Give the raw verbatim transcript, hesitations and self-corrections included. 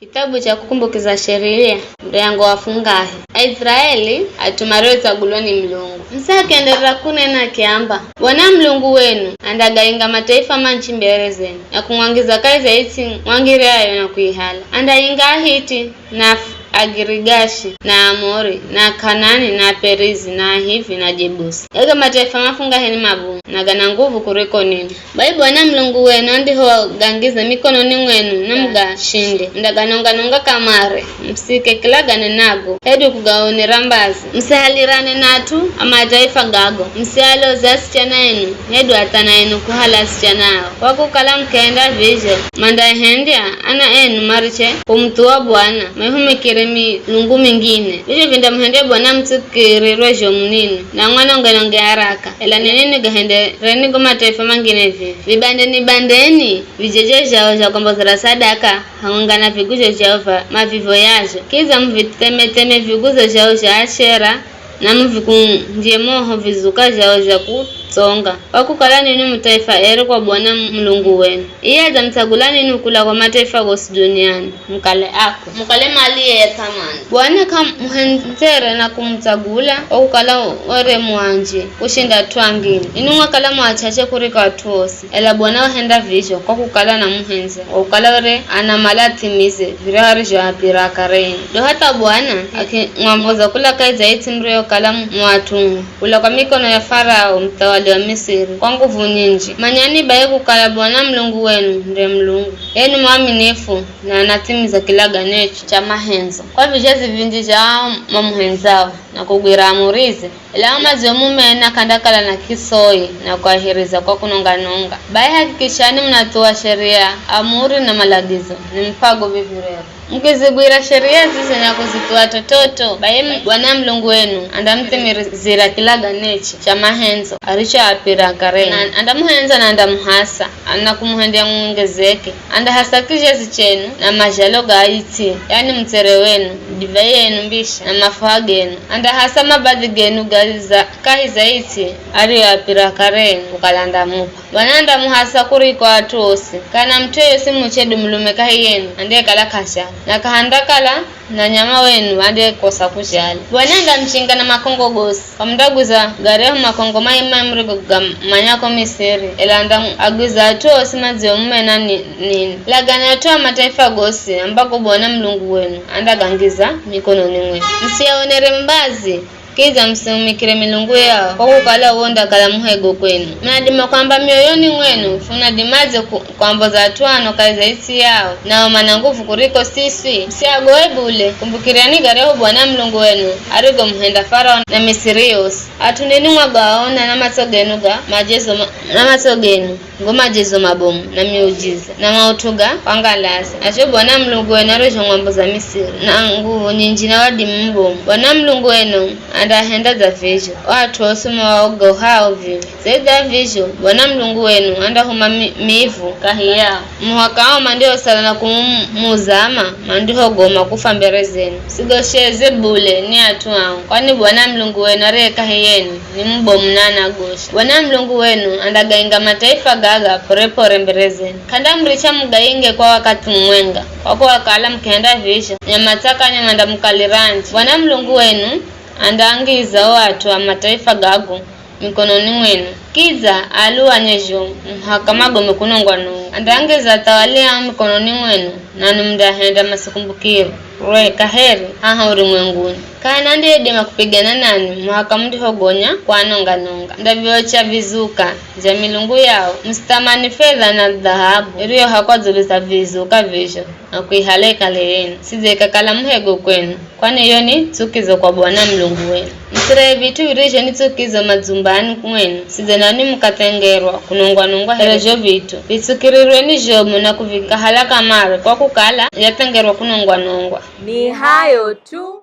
Kitabu cha Kukumbukiza Sheria, mrengo wa fungahe. Aisiraeli at'u mariotsagulwa ni Mulungu. Musa akienderera kunena akiamba, Bwana Mulungu wenu andagainga mataifa manji mbere zenu, na kumwangiza kahi za its'i mwangiryayo na kuihala. Andainga Ahiti, na Agirigashi, na Amori, na Akanani, na Aperizi, na Ahivi, na Ajebusi. Gaga mataifa mafungaheni mabomu, na gana nguvu kuriko ninwi. Bai Bwana Mulungu wenu andihogangiza mikononi mwenu, na mugashinde, mundaganonga-nonga kamare, musike kila ganenago, hedu kugaonera mbazi. Musihalirane na at'u a mataifa gago, musialoze asichana enu, hedu athana enu kuhala asichana ao. Kwa kukala mukienda vizho, mandaihendya ana enu mariche kumuthuwa Bwana, maihumikire milungu mingine. Vizho vindamuhendya Bwana mutsukirirwe zhomu ninwi, na mwanonge-nonge haraka. Ela ninwi nigahendereni go mataifa mangine vivi. Vibandeni-bandeni vijejo zhao zha kwambozera sadaka, hamwenga na viguzo zhao va mavivoyazho. Kidza muvitheme-theme viguzo zhao zha Ashera, na muvikundje moho vizuka zhao zha kutsonga. Kwa kukala ninwi mu taifa eri kwa Bwana Mulungu wenu. Iye adzamutsagula ninwi kula kwa mataifa gosi duniani, mukale akwe, mukale maliye ya thamani. Bwana k'amuhendzere na kumutsagula kwa kukala were mu anji kushinda at'u angine. Ninwi mwakala mu achache kuriko at'u osi, ela Bwana wahenda vizho kwa kukala anamuhendza, kwa kukala were anamala athimize viryahu arizhoapira akare enu. Ndo hatha Bwana akimwamboza kula kahi za its'i muriyokala mu atumwa, kula kwa mikono ya Farao, muthawali wa Misiri, kwa nguvu nyinji. Manyani bai kukala Bwana Mulungu wenu nde Mulungu. Yeye ni mwaminifu, na anathimiza kilaganeche cha mahendzo kwa vizhazi vinji zha ao mamuhendzao, na kugwira amurize. Ela ao madzio mumena k'andakala na kisoi na kuahiriza kwa kunonga-nonga. Bai hakikishani munathuwa sheria, amuri na malagizo nimupago vivi rero. Mukizigwira sheria zizi na kuzithuwa t'ot'ot'o, bai Bwana Mulungu wenu andamuthimizira kilaganeche cha mahendzo arichoapira akare enu. Na andamuhendza na andamuhasa, na kumuhendya mungezeke. Andahasa kizhazi chenu na mazhalo ga its'i, yani mutsere wenu, divai yenu mbisha, na mafuha genu. Andahasa mabadhi genu ga za kahi za its'i ariyoapira akare enu kukala andamup'a. Bwana andamuhasa kuriko at'u osi. K'ana mut'u yoyosi muche hedu mulume kahi yenu andiyekala k'azhala, na k'ahandakala na nyama wenu andiyekosa kuzhala. Bwana andamuchinga na makongo gosi. K'amundagwiza garyahu makongo mai-mai murigogamanya ko Misiri, ela andaagwiza at'u osi madzio mumena ni, ninwi. Lagana at'u a mataifa gosi ambago Bwana Mulungu wenu andagangiza mikononi mwenu. Musiaonere mbazi, kidza musiumikire milungu yao, kwa kukala uwo undakala muhego kwenu. Munadima kwamba mioyoni mwenu, funadimadze ku-, kwamboza at'u ano kahi za its'i yao, nao mana nguvu kuriko siswi? Musiagoe bule, kumbukirani garyahu Bwana Mulungu wenu arigomuhenda Farao na Misiri yosi. At'u ninwi mwagaona na matso genu ga majezo ma-, na matso genu, go majezo mabomu na miujiza na maut'u ga kwangalaza, nazho Bwana Mulungu wenu arizhomwamboza Misiri na nguvu nyinji na wadimu mubomu. Bwana Mulungu wenu andahenda dza vizho o at'u osi muaogohao vivi. Zaidhi ya vizho, Bwana Mulungu wenu andahuma mi-, mivu kahi yao, muhaka ao mandiosala na kumuzama mandihogoma kufwa mbere zenu. Sigosheze bule ni at'u ao, kwani Bwana Mulungu wenu ariye kahi yenu ni mubomu na anagosha. Bwana Mulungu wenu andagainga mataifa gaga pore-pore mbere zenu. K'andamuricha mugainge kwa wakathi mumwenga, kwa kukala mukihenda vizho, nyama tsakanya mandamukalira nji. Bwana Mulungu wenu andaangiza o at'u a mataifa gago mikononi mwenu, kidza aaluwanye zhomu muhaka magome kunongwa-nongwa. Andaangiza athawali ao mikononi mwenu, nanwi mundahenda masikumbukiro rwe kaheri haha urumwenguni. K'ahana andiyedima kupigana nanwi muhaka mundihogonya kuanonga-nonga. Mundaviocha vizuka zha milungu yao. Musithamani fedha na dhahabu iriyohakwa dzulu za vizuka vizho na kuihala ikale yenu, sidze ikakala muhego kwenu, kwani iyo ni tsukizo kwa Bwana Mulungu wenu. Musirehe vit'u virizho ni tsukizo madzumbani mwenu, sidze nanwi mukathengerwa kunongwa-nongwa here zho vit'u. Vitsukirirweni zhomu na kuvikahala kamare, kwa kukala vyathengerwa kunongwa-nongwa. Ni hayo tu.